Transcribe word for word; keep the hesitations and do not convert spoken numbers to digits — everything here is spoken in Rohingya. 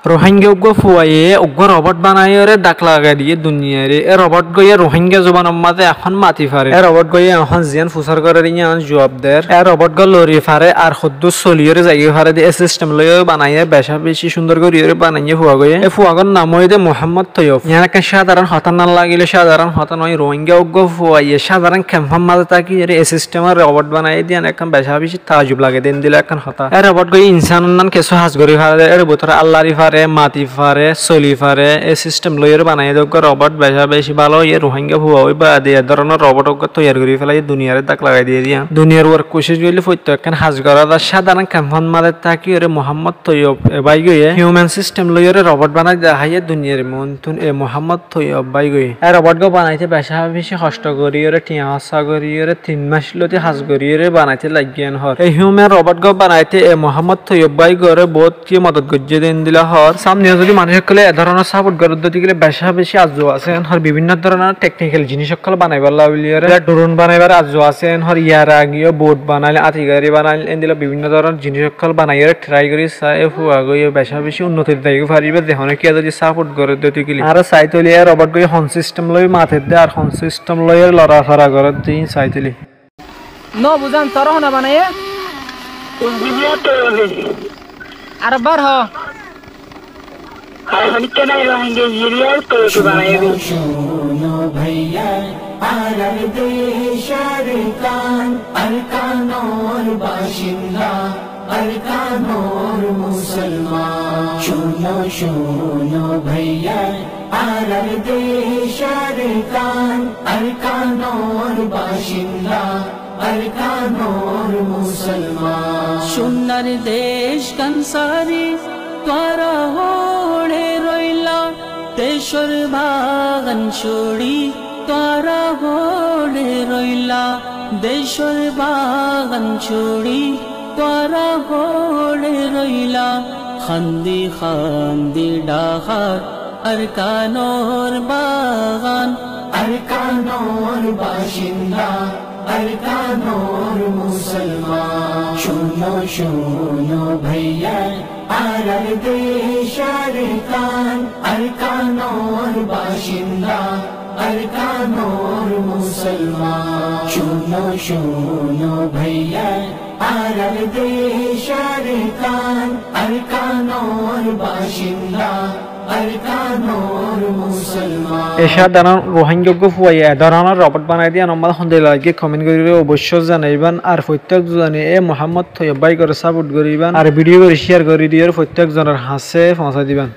Ruáingga uggúa fuaye uggúa robot banaiyóre dak lagai diyé duniyaré. E robot gúaye Ruáingga zubanor mazé ehón mati faré. E robot gúaye ehón ziyán fusár gorér yían juab der. E robot gúa lori faré ar hoddúr soliyóre zaigói faré de e sistem loiyóre banaiyé, becá beci cúndor goríyore banaiyé fua gúaye. E fua gúar nam óilde Muhámmad Toiyób. Yían ekkán cádaron hotá, nam lagilé cádaron hotá noó. Ruáingga uggúa fuaye cádaron kemfór mazé tákiyóre e sistemor robot banaiyé de yían ekkán becá beci taajjub lage de endilla ekkán hotá. E robot gúaye insánor nan kessú ham gorí faré, ére bútore allari faré, mati faré, soli faré. E sistem loiyóre banaiyé de uggúa robot becá beci bála óiye. Ruáingga fua ói baade e dóronor robot uggúa toiyar gorí felaiyé, duniyaré dak lagai diyé de yían. Duniyar uore kucíc goillé fottí ekkán ham gorá za. Cádaron kemfór mazé tákiyóre Muhámmad Toiyób e bái gúaye hiumen sistem loiyóre robot banai deháiye duniyar muúntu e Muhámmad Toiyób bái gúaye. E robot gúa banaité becá beci hoctó goríyore, thiañ hóssa goríyore, tin mac lóti ham goríyore banaité laiggé yían hoór. E hiumen robot gúa banaité e Muhámmad Toiyób bái gúare boóut kiyé modot goijjé de endilla hoór. Sámne yó zodi manúic ókkole e dóronor sáfot gorédde tákile becá beci arzu asé yían hoór, bibinno dóronor teknikal jiníc ókkol banaibálla buliyóre. Yá dhurun banaibár arzu asé yían hoór, yar ageyó bout banail, áñti gari banail, endilla bibinno dóronor jiníc ókkol banaiyóre trai gorí saá. E fua gúaye becá beci unnotit zaigói faribá, ze honókiye zodi sáfot gorédde tákile. Añára sai tóile e robot gúaye hon sistem loi mater de ar hon sistem loiyóre lorafera gorér de yían sai tóile. No buzám, toré hone banaiyé? Engineer Toiyóbe. Arekbar hoó. Ar honikka nai, Rohingya engineer Toiyóbe banaiyé de. Cúno, cúno báiya, añárar dec Arkan, Arkanor bacinda, Arkanor musolman. Cúno, cúno báiya, añárar dec Arkan, Arkanor bacinda, Arkanor musolman. Cúnar dec gán sári tuáñra hoçé roilá, decór bagan cúri tuáñra hoçé roilá, decór bagan cúri tuáñra hoçé roilá, hañdi hañdi dhahár Arkanor bagan, Arkanor bacinda, Arkanor musolman. Cúno, cúno báiya, añárar dec Arkan, Arkanor bacinda, Arkanor musolman. Cúno, cúno báiya, añárar dec Arkan, Arkanor bacinda, Arkanor musolman. E cádaron Rohingya uggúa fuaye e dóronor robot banai de yíanor mazé hondilla laiggé comment gorí oboicco zanaiban. Ar fottíek zone e Muhámmad Toiyób bái gúare sáfot goríban. Ar video gán ciyar gorí diyóre fottíek zonor hañsé foóñsai diban.